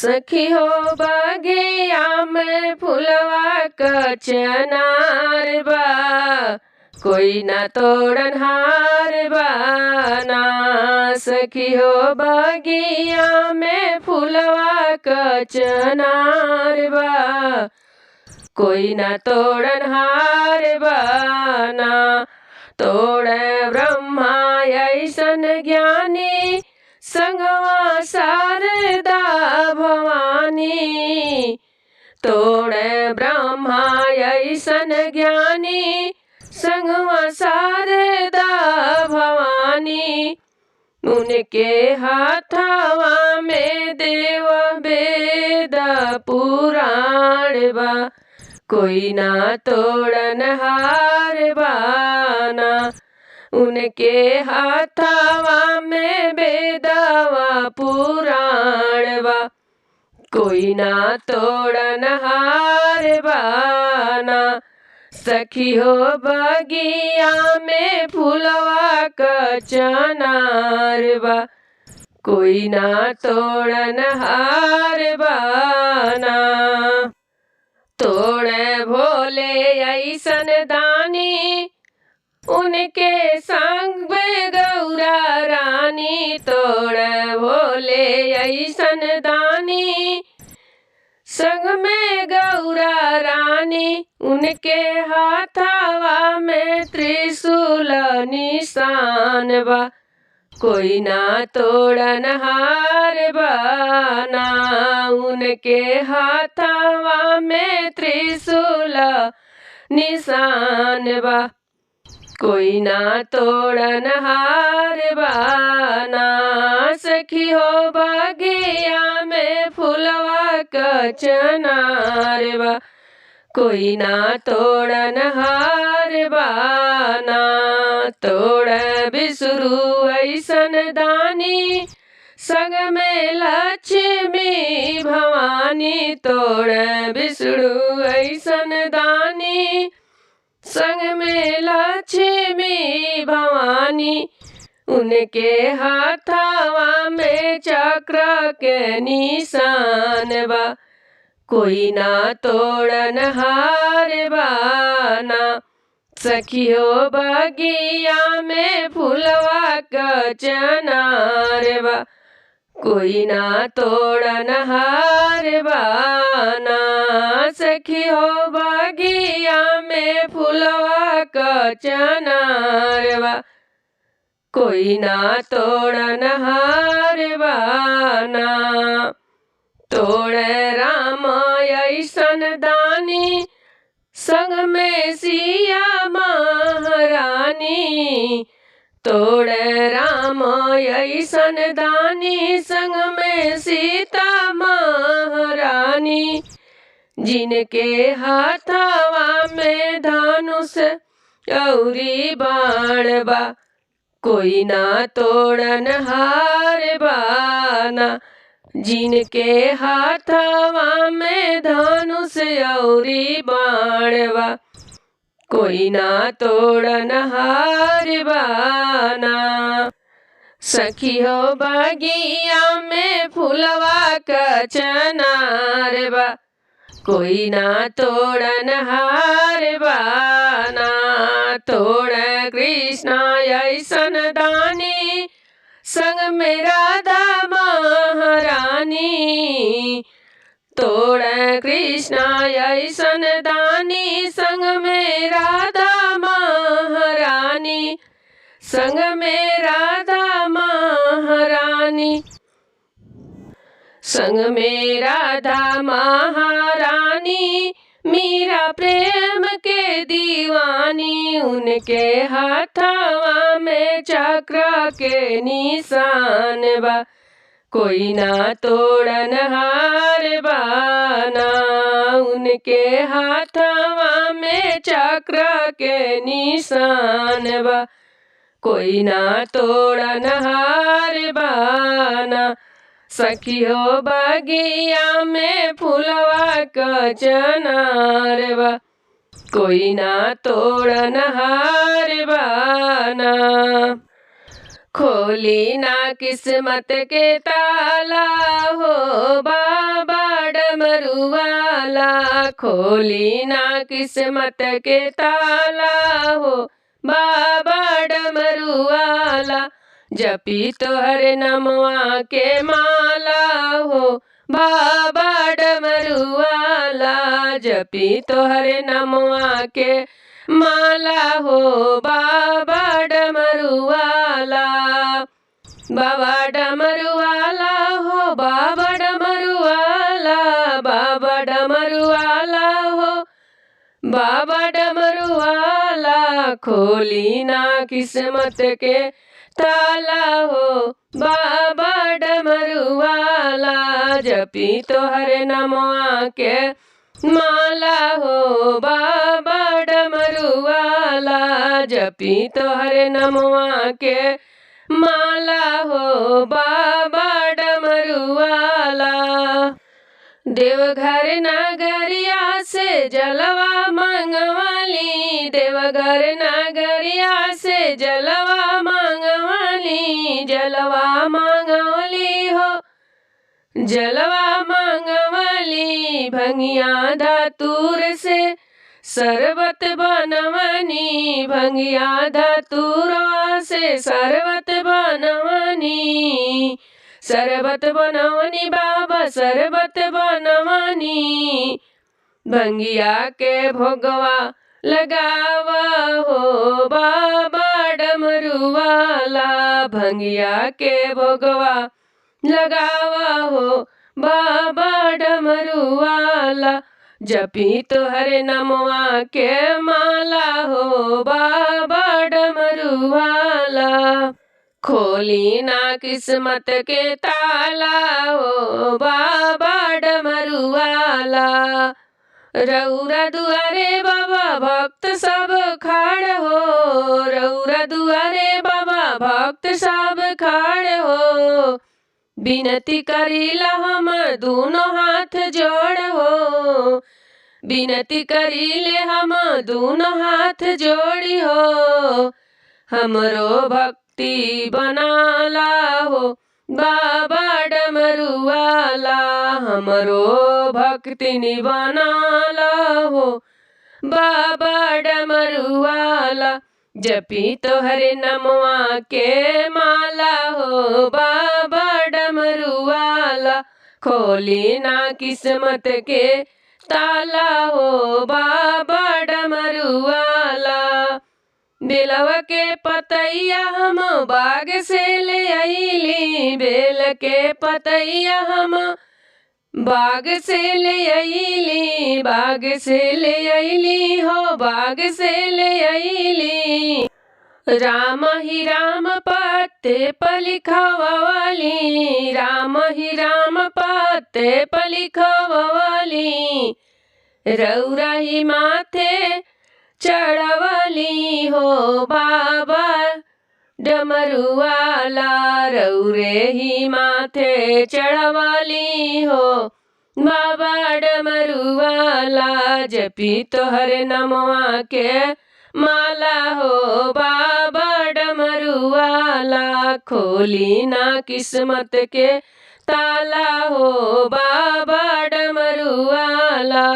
सखी हो बगिया में फुलवा कचनार बा, कोई ना तोड़न हार बाना। सखी हो बगिया में फुलवा कचनार बा, कोई ना तोड़न हार बाना। तोड़े ब्रह्मा ऐसन ज्ञानी, संगवा शारदा भवानी। तोड़े ब्रह्मा ऐसन ज्ञानी, संगवा शारदा भवानी। उनके हाथवा में देव वेद पुराण बा, कोई ना तोड़न हार बाना। उनके हाथवा में वेदवा पुराण बा, कोई ना तोड़न हार बाना। सखी हो बगिया में फुलवा कचनार बा, कोई ना तोड़न हार बाना। तोड़े भोले ऐसन दानी, उनके संग गौरा रानी। तोड़े भोले ऐसन दानी, संग में गौरा रानी। उनके हाथवा में त्रिशूल निशान बा, कोई ना तोड़न हार बाना। उनके हाथवा में त्रिशूल निशान बा, कोई ना तोड़न हार बाना। सखी हो बगिया में फुलवा कचनार बा, कोई ना तोड़न हार बाना। तोड़ बिसरू ऐसन दानी, संग में लक्ष्मी भवानी। तोड़ बिसरू ऐसन दानी, संग में लक्ष्मी भवानी। उनके हाथवा में चक्र के निशान बा, कोई ना तोड़न हार बाना। सखी हो बगिया में फुलवा कचनार बा, कोई ना तोड़न हार बाना। सखी हो बगिया में फुलवा कचनार बा, कोई ना तोड़न हार बाना। तोड़े राम ऐसन दानी, संग में सिया महारानी। तोड़े राम ऐसन दानी, संग में सीता महारानी। जिनके हाथवा में धनुष औरी बाण बा, कोई ना तोड़न हार बाना। जिनके हाथवा में धनुष औरी बाण बा, कोई ना तोड़न हार बाना। सखी हो बगिया में फुलवा कचनार बा, कोई ना तोड़न हार बाना। तोड़ कृष्ण ऐसन दानी, संग में राधा महारानी। तोड़ कृष्ण ऐसन दानी, संग में राधा महारानी। संग में राधा महारानी, संग में राधा महारानी। मीरा प्रेम के दीवानी, उनके हाथवा में चक्र के निशान बा, कोई ना तोड़न हार बाना। उनके हाथवा में चक्र के निशान बा, कोई ना तोड़न हार बाना। सखी हो बगिया में फुलवा कचनार बा, कोई ना तोड़न हार बाना। खोली ना किस्मत के ताला हो बाबा। खोली ना किस्मत के ताला हो बाबा डमरुआला। जपी तोहर नमवा के माला हो बाबा डमरुआला। जपी तोहर नमवा के माला हो बाबा डमरुआला। बाबा डमरुआला हो बाबा डमरुआला, बाबा डमरुआला हो बाबा डमरुआला। खोली ना किस्मत के ताला हो बाबा डमरुआला। जपी तोहर नमवा के माला हो बाबा डमरुआला। जपी तोहर नमवा के माला हो बाबा डमरुआला। देवघर नगरिया से जलवा मंगवाली, देवघर नगरिया से जलवा मंगवाली, जलवा मंगवाली हो जलवा मंगवाली। भंगिया धतूर से शरबत बनवनी, भंगिया धतूरवा से शरबत बनवनी। शरबत बनवनी बाबा शरबत बनवनी। भंगिया के भोगवा लगावा हो बाबा डमरुआला। भंगिया के भोगवा लगावा हो बाबा डमरुआला। जपी तोहर नमवा के माला हो बाबा डमरुआला। खोली ना किस्मत के ताला हो बाबा डमरुआला। रउरा दुआरे बाबा भक्त सब खाड़ हो, रउरा दुआरे बाबा भक्त सब खाड़ हो। विनती करीला हम दोनों हाथ जोड़ हो, विनती करीले हम दोनों हाथ जोड़ी हो। हमरो भक्ति बनाला हो बाबा डमरुआला। हमरो भक्ति बनाला हो बाबा डमरुआला। जपी तोहर नमवा के माला हो बाबा डमरुआला। खोली ना किस्मत के ताला हो बाबा डमरुआला। बेलवा के पतैया हम बाग से ले आईली, बेल के पतैया हम बाग से ले आईली, बाग से ले आईली हो बाग से ले आईली। राम ही राम पत्ते पर लिखवाली, राम ही राम पत्ते पर लिखवाली। रउरा ही माथे चढ़वली हो बाबा डमरुआला। रउरे ही माथे चढ़वली हो बाबा डमरुआला। जपी तोहर नमवा के माला हो बाबा डमरुआला। खोली ना किस्मत के ताला हो बाबा डमरुआला।